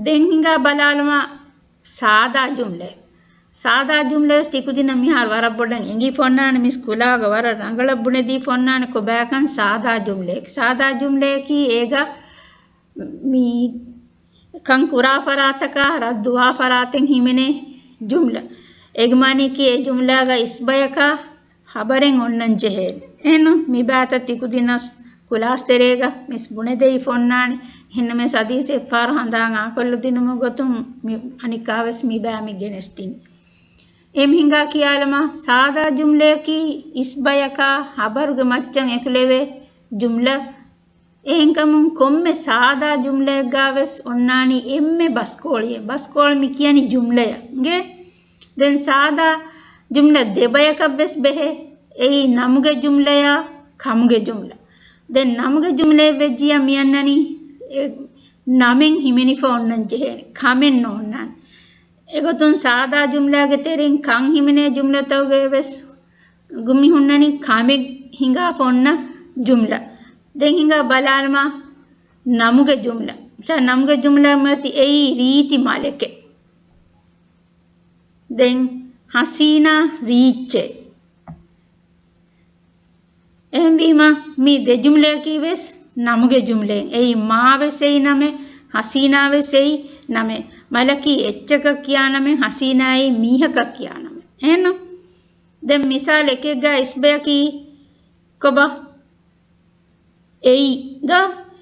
ދެން ހިނގާ ބަލާލުމަށް ސާދާ ޖުމްލައެއް. ސާދާ ޖުމްލަ ވެސް ތިކުދިންނަށް މިހާރު ވަރަށް ބޮޑަށް އެނގިފަ އޮންނާނެ، މިސް ކުލާގަ ވަރަށް ރަނގަޅަށް ބުނެދީފަ އޮންނާނެ ކޮބާކަން ސާދާ ޖުމްލައެއް. ސާދާ ޖުމްލައަކީ އޭގަ މި ކަން ކުރާ ފަރާތަކާ ރައްދުވާ ފަރާތެއް ހިމެނޭ ޖުމްލަ. އޭގެ މާނައަކީ އެ ޖުމްލާގަ އިސްބަޔަކާ ހަބަރެއް އޮންނަން ޖެހޭނެ. އެހެން މި ބާތައް ތިކުދިންނަސް ކުލާސް ތެރޭގަ މިސް ބުނެދެވިފަ އޮންނާނެ. އެހެންނަމަވެސް އަދިވެސް އެއްފަހަރު ހަނދާން އާކޮށްލަދިނުމުގެ ގޮތުން މި އަނެއްކާވެސް މި ބަޔަށް މި ގެނެސްދިނީ. އެހެން ހިނގާ ކިޔާލަމާ، ސާދާ ޖުމްލައަކީ އިސްބަޔަކާ ހަބަރުގެ މައްޗަށް އެކުލެވޭ ޖުމްލަ. އެހެންކަމުން ކޮންމެ ސާދާ ޖުމްލައެއްގަ ވެސް އޮންނާނީ އެންމެ ބަސްކޯޅިއެއް. ބަސްކޯޅު މި ކިޔަނީ ޖުމްލަޔަށް. އިނގޭ؟ ދެން ސާދާ ޖުމްލަ ދެބަޔަކަށް ވެސް ބެހޭ. އެއީ ނަމުގެ ޖުމްލަޔާ ކަމުގެ ޖުމްލަ. ދެން ނަމުގެ ޖުމްލައެއް ވެއްޖިއްޔާ މިއަންނަނީ އެ ނަމެއް ހިމެނިފަ އޮންނަން ޖެހޭނެ. ކަމެއް ނޯންނާނެ. އެގޮތުން ސާދާ ޖުމްލާގެ ތެރެއިން ކަން ހިމެނޭ ޖުމްލަތަކުގައި ވެސް ގު މި ހުންނަނީ ކަމެއް ހިނގާފަ އޮންނަ ޖުމްލަ. ދެން ހިނގާ ބަލާލަމާ ނަމުގެ ޖުމްލަ. މިސާ ނަމުގެ ޖުމްލަ މިއޮތީ އެއީ ރީތި މަލެކޭ. ދެން ހަސީނާ ރީއްޗޭ. އެހެންވީމަ، މި ދެ ޖުމްލަޔަކީ ވެސް ނަމުގެ ޖުމްލައެއް. އެއީ މާ ވެސް އެއީ ނަމެއް، ހަސީނާ ވެސް އެއީ ނަމެއް. މަލަކީ އެއްޗަކަށް ކިޔާ ނަމެއް، ހަސީނާއީ މީހަކަށް ކިޔާ ނަމެއް. އެހެންނު؟ ދެން މިސާލް އެކެއްގަ އިސްބަޔަކީ ކޮބާ؟ އެއީ ދޯ؟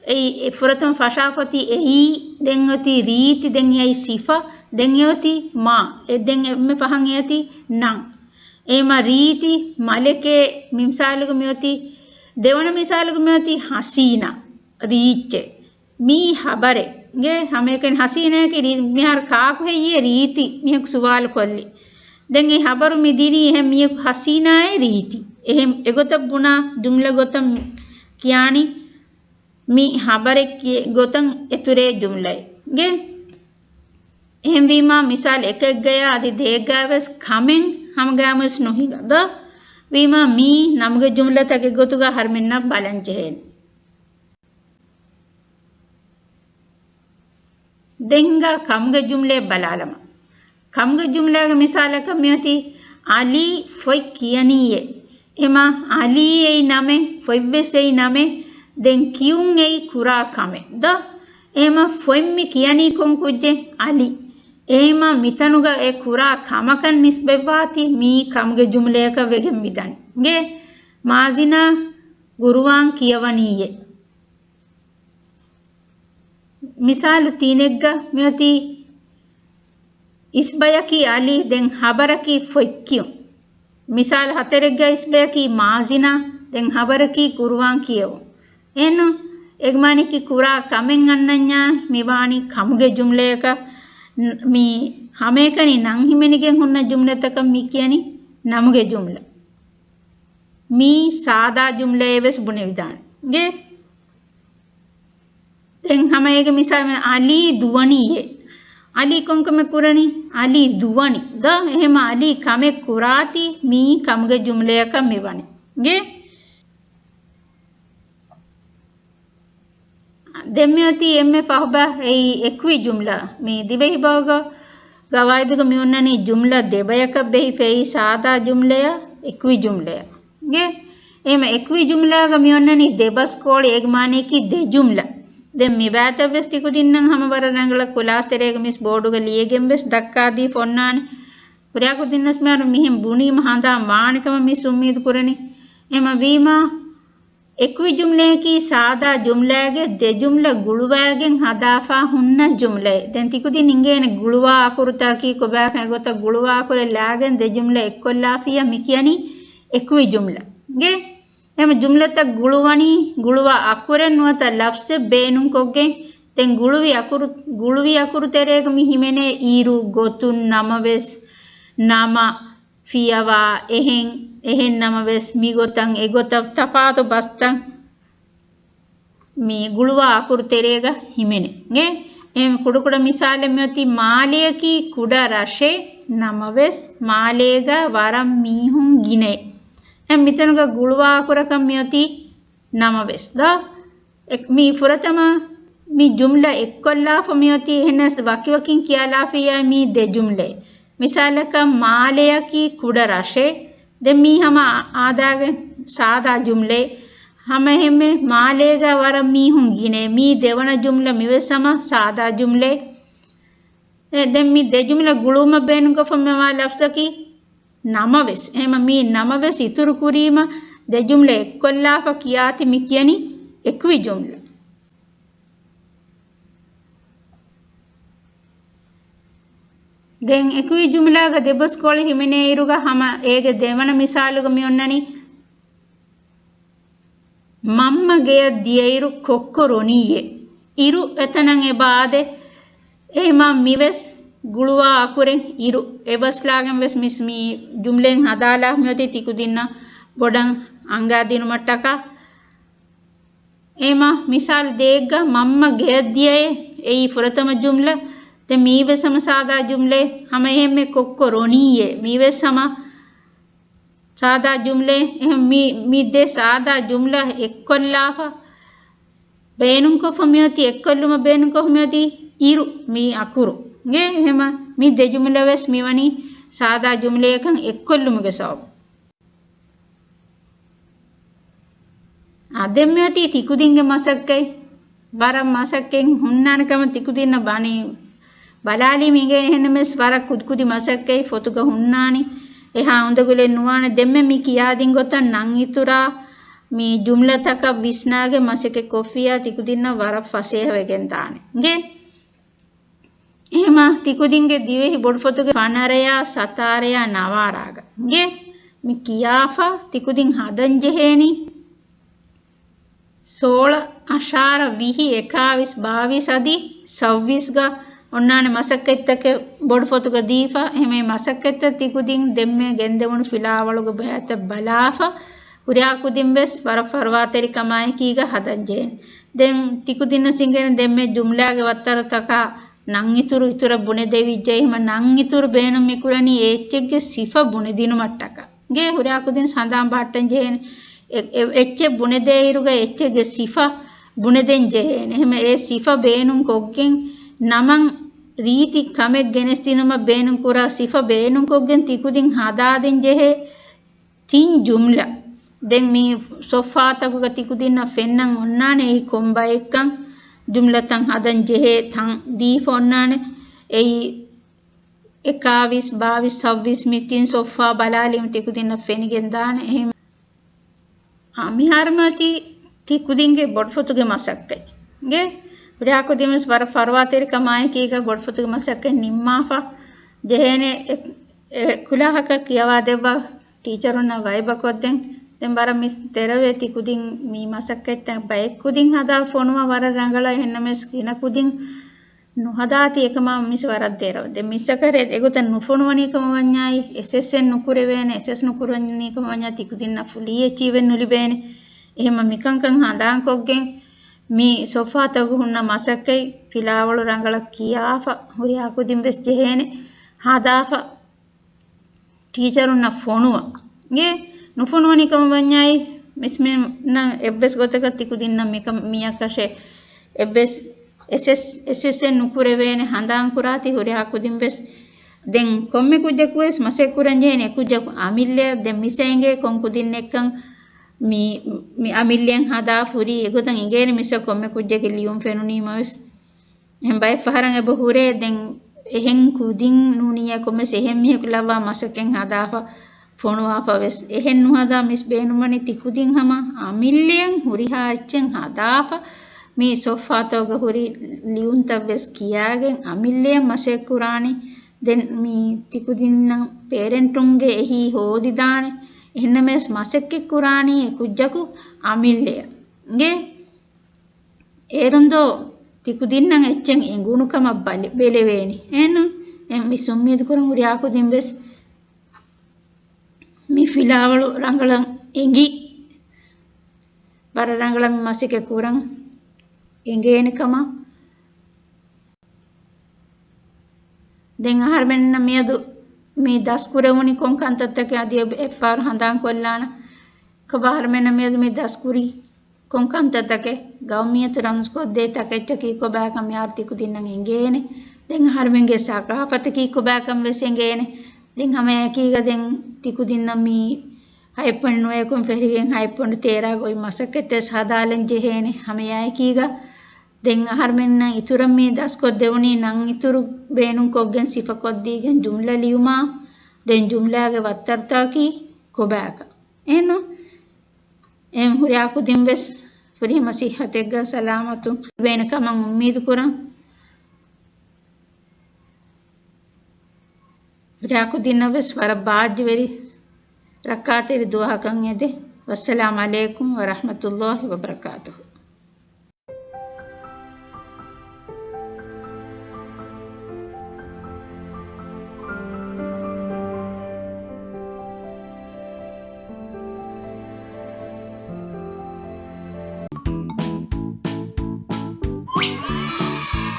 އެއީ އެ ފުރަތަމަ ފަށާފޮތި އެއީ، ދެން އޮތީ ރީތި، ދެން އެއީ ސިފަ، ދެން އެއޮތީ މާ. އެ ދެން އެންމެ ފަހަން އެއޮތީ ނަން. އެހެމަ ރީތި މަލެކޭ މި މިސާލުގަ މިއޮތީ، ދެވަނަ މިސާލުގަ މިއޮތީ ހަސީނާ ރީއްޗެއް. މީ ހަބަރެއް. އިނގޭ ހަމައެކަނި ހަސީނާއަކީ ރީ-، މިހާރު ކާކު ހެއްޔޭ ރީތި މީހަކު ސުވާލު ކޮށްލި. ދެން އެ ހަބަރު މި ދިނީ އެހެން މީހަކު ހަސީނާއޭ ރީތި. އެހެން އެގޮތަށް ބުނާ ޖުމްލަ ގޮތަށް ކިޔާނީ މި ހަބަރެއް ކި-، ގޮތަށް އެތުރޭ ޖުމްލައެއް. އިނގޭ؟ އެހެންވީމާ، މިސާލް އެކެއްގަޔާ އަދި ދެއެއްގަ ވެސް ކަމެއް ހަމަގައިމުވެސް ނުހިނގާ ދޯ؟ ވީމާ، މީ ނަމުގެ ޖުމްލަތަކެއް ގޮތުގަ އަހަރުމެންނަށް ބަލަން ޖެހޭނެ. ދެން ހިނގާ ކަމުގެ ޖުމްލައެއް ބަލާލަމާ. ކަމުގެ ޖުމްލައިގެ މިސާލަކަށް މިއޮތީ، އަލީ ފޮތް ކިޔަނީއޭ. އެމާ، އަލީ އެއީ ނަމެއް، ފޮތްވެސް އެއީ ނަމެއް. ދެން ކިޔުން އެއީ ކުރާ ކަމެއް ދޯ؟ އެހެމަ ފޮތް މި ކިޔަނީ ކޮން ކުއްޖެއް؟ އަލީ. އެހެމަ މިތަނުގަ އެ ކުރާ ކަމަކަށް ނިސްބަތްވާތީ މީ ކަމުގެ ޖުމްލަޔަކަށް ވެގެން މިދަނީ. އިނގޭ؟ މާޒިނާ ގުރުއާން ކިޔަވަނީއޭ. މިސާލު ތިނެއްގަ މިއޮތީ އިސްބަޔަކީ އަލީ، ދެން ހަބަރަކީ ފޮތްކިޔުން. މިސާލު ހަތަރެއްގަ އިސްބަޔަކީ މާޒިނާ، ދެން ހަބަރަކީ ޤުރުއާން ކިޔެވުން. އެހެންނު އެގްމާނީކީ ކުރާ ކަމެއް އަންނަންޏާ މިވާނީ ކަމުގެ ޖުމްލަޔަކަށް. ނ-، މި ހަމައެކަނި ނަން ހިމެނިގެން ހުންނަ ޖުމްލަތަކަށް މި ކިޔަނީ ނަމުގެ ޖުމްލަ. މީ ސާދާ ޖުމްލައޭ ވެސް ބުނެވިދާނެ. އިނގޭ؟ ދެން ހަމަ އޭގެ މިސާލު، އަލީ ދުވަނީއޭ. އަލީ ކޮންކަމެއް ކުރަނީ؟ އަލީ ދުވަނީ. ދޯ، އެހެމަ އަލީ ކަމެއް ކުރާތީ މީ ކަމުގެ ޖުމްލަޔަކަށް މިވަނީ. އިނގޭ؟ ދެން މިއޮތީ އެންމެ ފަހުބަ އެއީ އެކުވި ޖުމްލަ. މި ދިވެހިބަހުގަ ގަވާއިދުގަ މިއޮންނަނީ ޖުމްލަ ދެބަޔަކަށް ބެހިފައި، ސާދާ ޖުމްލަޔާ އެކުވި ޖުމްލަޔާ. އިނގޭ؟ އެހެމަ އެކުވި ޖުމްލާގަ މިއޮންނަނީ ދެބަސްކޯޅި، އޭގެ މާނަޔަކީ ދެ ޖުމްލަ. ދެން މި ބާތައްވެސް ތިކުދިންނަށް ހަމަ ވަރަށް ރަނގަޅަށް ކުލާސް ތެރޭގަ މިސް ބޯޑުގަ ލިޔެގެން ވެސް ދައްކާދީފަ އޮންނާނެ. ކުރިއަކުދިންނަސް މިހާރު މިހެން ބުނީމަ ހަނދާން ވާނެ ކަމަށް މިސް އުއްމީދު ކުރަނީ. އެހެމަ ވީމާ، އެކުވި ޖުމްލަޔަކީ ސާދާ ޖުމްލައިގެ ދެ ޖުމްލަ ގުޅުވައިގެން ހަދާފަ ހުންނަ ޖުމްލައެއް. ދެން ތިކުދިން އިނގޭނެ ގުޅުވާ އަކުރުތަކަކީ ކޮބާކަން، އެގޮތަށް ގުޅުވާ އަކުރެއް ލާގެން ދެ ޖުމްލަ އެއްކޮށްލާފިއްޔާ މި ކިޔަނީ އެކުވި ޖުމްލަ. އިނގޭ؟ އެހެމަ ޖުމްލަތައް ގުޅުވަނީ، ގުޅުވާ އަކުރެއް ނުވަތަ ލަފްޒެއް ބޭނުންކޮށްގެން. ދެން ގުޅުވި އަކުރު، ގުޅުވި އަކުރު ތެރޭގަ މި ހިމެނޭ އިރު، ގޮތުން، ނަމަވެސް، ނަމަ، ފިޔަވާ، އެހެން، އެހެން ނަމަވެސް މިގޮތަށް އެގޮތަށް ތަފާތު ބަސްތައް މި ގުޅުވާ އަކުރު ތެރޭގަ ހިމެނޭ. އެ، އެހެން ކުޑަކުޑަ މިސާލެއް މިއޮތީ މާލެޔަކީ ކުޑަ ރަށެއް ނަމަވެސް މާލޭގަ ވަރަށް މީހުން ގިނައޭ. އެ މިތަނުގަ ގުޅުވާ އަކުރަކަށް މިއޮތީ ނަމަވެސް. ދޯ؟ އެ، މި ފުރަތަމަ މި ޖުމްލަ އެއްކޮށްލާފަ މިއޮތީ، އެހެނަސް ވަކިވަކިން ކިޔާލާފިއްޔާ މީ ދެ ޖުމްލައެއް. މިސާލަކަށް، މާލެޔަކީ ކުޑަ ރަށެއް. ދެން މީ ހަމަ އާދާގެ ސާދާ ޖުމްލައެއް. ހަމަ އެހެންމެ މާލޭގަ ވަރަށް މީހުން ގިނައޭ. މީ ދެވަނަ ޖުމްލަ މިވެސް ހަމަ ސާދާ ޖުމްލައެއް. އެ، ދެން މި ދެ ޖުމްލަ ގުޅުވުމަށް ބޭނުންކޮށްފަ މިވާ ލަފްޒަކީ ނަމަވެސް. އެހެމަ މީ ނަމަވެސް އިތުރު ކުރީމަ ދެ ޖުމްލަ އެއްކޮށްލާފަ ކިޔާތި މި ކިޔަނީ އެކުވި ޖުމްލަ. ދެން އެކުވި ޖުމްލާގަ ދެބަސްކޮޅި ހިމެނޭ އިރުގަ ހަމަ އޭގެ ދެވަނަ މިސާލުގަ މި އޮންނަނީ، މަންމަ ގެޔަށް ދިޔައިރު ކޮއްކޮ ރޮނީއޭ. އިރު އެތަނަށް އެބަ އާދޭ. އެހެމަ މިވެސް ގުޅުވާ އަކުރެއް އިރު އެބަސްލާގެން ވެސް މިސް މި ޖުމްލައިން ހަދާލާ މިއޮތީ ތިކުދިންނަށް ބޮޑަށް އަންގާދިނުމަށްޓަކާ. އެހެމަ މިސާލު ދޭއްގަ މަންމަ ގެޔަށް ދިޔައޭ. އެއީ ފުރަތަމަ ޖުމްލަ. ދެން މީވެސް ހަމަ ސާދާ ޖުމްލައެއް. ހަމަ އެހެންމެ ކޮއްކޮ ރޮނީއޭ. މީވެސް ހަމަ ސާދާ ޖުމްލައެއް. އެހެން މި، މި ދެ ސާދާ ޖުމްލަ އެއްކޮށްލާފަ ބޭނުންކޮށްފަ މިއޮތީ، އެއްކޮށްލުމަށް ބޭނުންކޮށް މިއޮތީ އިރު މި އަކުރު. އިނގޭ؟ އެހެމަ މި ދެ ޖުމްލަ ވެސް މިވަނީ ސާދާ ޖުމްލަޔަކަށް އެއްކޮށްލުމުގެ ސަބަބުން. އާ، ދެން މިއޮތީ ތިކުދިންގެ މަސައްކަތް. ވަރަށް މަސައްކަތް ހުންނާނެ ކަމަށް ތިކުދިންނަށް ބަނީ ބަލާލީމަ އިނގޭނެ. އެހެންނަމަވެސް ވަރަށް ކުދިކުދި މަސައްކަތް ފޮތުގަ ހުންނާނީ. އެހާ އުނދަގުލެއް ނުވާނެ. ދެންމެ މި ކިޔާދިން ގޮތަށް ނަން އިތުރާ މި ޖުމްލަތަކަށް ވިސްނާގެން މަސައްކަތް ކޮށްފިއްޔާ ތިކުދިންނަށް ވަރަށް ފަސޭހަވެގެން ދާނެ. އިނގޭ؟ އެހެމަ ތިކުދިންގެ ދިވެހި ބޮޑުފޮތުގެ ފަނަރަޔާ، ސަތާރަޔާ، ނަވާރާގަ. އިނގޭ؟ މި ކިޔާފަ ތިކުދިން ހަދަން ޖެހޭނީ. ސޯޅަ، އަށާރަ، ވިހި، އެކާވީސް، ބާވީސް އަދި ސައުވީސްގަ އޮންނާނެ މަސައްކަތްތަކެއް ބޮޑު ފޮތުގަ ދީފަ. އެހެން މަސައްކަތްތައް ތިކުދިން ދެންމެ ގެންދެވުނު ފިލާވަޅުގެ ބައިތައް ބަލާފަ، ހުރިހާ ކުދިން ވެސް ވަރަށް ފަރުވާތެރިކަމާއެކީގަ ހަދަން ޖެހޭނެ. ދެން ތިކުދިންނަށް އިނގޭނެ ދެންމެ ޖުމްލާގެ ވައްތަރުތަކާ ނަން އިތުރު އިތުރަށް ބުނެދެވިއްޖެ. އެހެން ނަން އިތުރު ބޭނުން މިކުރަނީ އެ އެއްޗެއްގެ ސިފަ ބުނެދިނުމަށްޓަކާ. ގޭ ހުރިހާ ކުދިން ހަނދާން ބަހައްޓަން ޖެހޭނެ. އެ، އެ، އެއްޗެއް ބުނެދޭއިރުގަ އެއްޗެއްގެ ސިފަ ބުނެދޭން ޖެހޭނެ. އެހެން އެ ސިފަ ބޭނުން ކޮށްގެން ނަމަން ރީތި ކަމެއް ގެނެސްދިނުމަށް ބޭނުން ކުރާ ސިފަ ބޭނުން ކޮށްގެން ތިކުދިން ހަދާދޭން ޖެހޭ ތިން ޖުމްލަ. ދެން މި ސޮފްހާތަކުގަ ތިކުދިންނަށް ފެންނަން އޮންނާނެ އެއީ ކޮން ބައެއްކަން. ޖުމްލަތައް ހަދަން ޖެހޭ ތަން ދީފަ އޮންނާނެ. އެއީ އެކާވީސް، ބާވީސް، ސައުވީސް މި ތިން ސޮފްހާ ބަލާލީމަ ތިކުދިންނަށް ފެނިގެން ދާނެ. އެހެން، އާ، މިހާރު މިއޮތީ ތިކުދިންގެ ބޮޑުފޮތުގެ މަސައްކަތް. ގޭ ހުރިހާ ކުދިން ވެސް ވަރަށް ފަރުވާތެރިކަމާއެކީގަ ބޮޑުފޮތުގެ މަސައްކަތް ނިންމާފަ ޖެހޭނެ. އެ، އެ، ކުލާހަކަށް ކިޔަވާ ދެއްވާ ޓީޗަރުންނާ ވައިބަކޮށްދޭން. ދެން ވަރަށް މިސް ދެރަވޭ ތި ކުދިން މި މަސައްކަތްތައް ބައެއް ކުދިން ހަދާ ފޮނުވާ ވަރަށް ރަނގަޅަށް އެހެންނަމަވެސް ގިނަ ކުދިން ނުހަދާތީ އެކަމާ މިސް ވަރަށް ދެރަވޭ. ދެން މިސްއަކަށް އެގޮތަށް ނުފޮނުވަނީ ކަމަށް ވަންޏާއި، އެސްއެސްއެން ނުކުރެވޭނެ، އެސްއެސް ނުކުރަނީ ކަމަށް ވަންޏާ ތި ކުދިންނަށް ފުލީ އެޗީވެން ނުލިބޭނެ. އެހެންމަ މިކަންކަން ހަނދާންކޮށްގެން މި ސޮފްހާތަކުގަ ހުންނަ މަސައްކަތް ފިލާވަޅު ރަނގަޅަށް ކިޔާފަ ހުރިހާ ކުދިން ވެސް ޖެހޭނެ ހަދާފަ ޓީޗަރުންނަށް ފޮނުވަން. އިނގޭ ނުފޮނުވަނީ ކަމަށް ވަންޏާއި، މިސްމެންނަށް އެއްވެސް ގޮތަކަށް ތި ކުދިންނަށް މިކަ-، މިއަކަށެއް އެއްވެސް އެސްއެސް، އެސްއެސްއެއް ނުކުރެވޭނެ ހަނދާން ކުރާތި ހުރިހާ ކުދިން ވެސް. ދެން ކޮންމެ ކުއްޖަކު ވެސް މަސައްކަތް ކުރަން ޖެހޭނެ އެ ކުއްޖަކު އަމިއްލައަށް. ދެން މިސްއަށް އެނގޭ ކޮން ކުދިންނެއްކަން މި، މި އަމިއްލައަށް ހަދާ ފުރީ އެގޮތަށް އެނގޭނެ މިސްއަށް ކޮންމެ ކުއްޖެއްގެ ލިޔުން ފެނުނީމަ ވެސް. އެހެން ބައެއް ފަހަރަށް އެބަ ހުރޭ. ދެން އެހެން ކުދިން ނޫނިއްޔާ ކޮންމެސް އެހެން މީހަކު ލައްވާ މަސައްކަތް ހަދާފަ ފޮނުވާފަ ވެސް. އެހެން ނުހަދާ މިސް ބޭނުންވަނީ ތި ކުދިން ހަމަ އަމިއްލައަށް ހުރިހާ އެއްޗެއް ހަދާފަ މި ސޮފްހާތަކުގަ ހުރި ލިޔުންތައް ވެސް ކިޔާގެން އަމިއްލައަށް މަސައްކަތް ކުރާނީ. ދެން މި ތި ކުދިންނަށް ޕޭރެންޓުންގެ އެހީ ހޯދިދާނެ. އެހެންނަމަވެސް މަސައްކަތް ކުރާނީ އެ ކުއްޖަކު އަމިއްލައަށް. އިނގޭ؟ އޭރުންދޯ ތިކުދިންނަށް އެއްޗެއް އެނގުނު ކަމަށް ބަލި-، ބެލެވޭނެ. އެހެން މިސް އުއްމީދު ކުރަން ހުރިހާ ކުދިން ވެސް މި ފިލާވަޅު ރަނގަޅަށް އެނގި، ވަރަށް ރަނގަޅަށް މި މަސައްކަތް ކުރަން އެނގޭނެ ކަމަށް. ދެން އަހަރުމެންނަށް މިއަދު މި ދަސްކުރެވުނީ ކޮން ކަންތައްތަކެއް އަދި އެއް-، އެއްފަހަރު ހަނދާން ކޮށްލާނަން. ކޮބާ އަހަރުމެންނަށް މިއަދު މި ދަސްކުރީ ކޮން ކަންތައްތަކެއް؟ ގައުމިއްޔަތު ރަމްޒުކޮށްދޭ ތަކެއްޗަކީ ކޮބާކަން މިހާރު ތިކުދިންނަށް އެނގޭނެ. ދެން އަހަރުމެންގެ ސަގާފަތަކީ ކޮބާކަން ވެސް އެނގޭނެ. ދެން ހަމައެކީގަ ދެން ތިކުދިންނަށް މި ހައެއް ޕޮއިންޓް ނުވައެކުން ފެށިގެން ހައެއް ޕޮއިންޓް ތޭރަ ގޮތް މަސައްކަތް ވެސް ހަދާލަން ޖެހޭނެ. ހަމައެކީގަ ދެން އަހަރުމެންނަށް އިތުރަށް މި ދަސްކޮށްދެވުނީ ނަން އިތުރު ބޭނުންކޮށްގެން ސިފަކޮށްދީގެން ޖުމްލަ ލިޔުމާ، ދެން ޖުމްލާގެ ވައްތަރުތަކަކީ ކޮބާކަން. އެހެންނު؟ އެހެން ހުރިހާ ކުދިން ވެސް ފުރިހަމަ ސިއްހަތެއްގަ ސަލާމަތުން ވޭނެ ކަމަށް އުއްމީދު ކުރަން. ހުރިހާ ކުދިންނަށް ވެސް ވަރަށް ބާއްޖަވެރި ރައްކާތެރި ދުވަހަކަށް އެދެން. ވައްސަލާމް ޢަލައިކުމް ވަރަޙްމަތުﷲި ވަބަރަކާތުހު.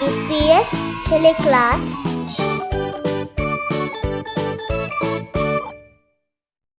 އީޕީއެސް ޓެލެކްލާސް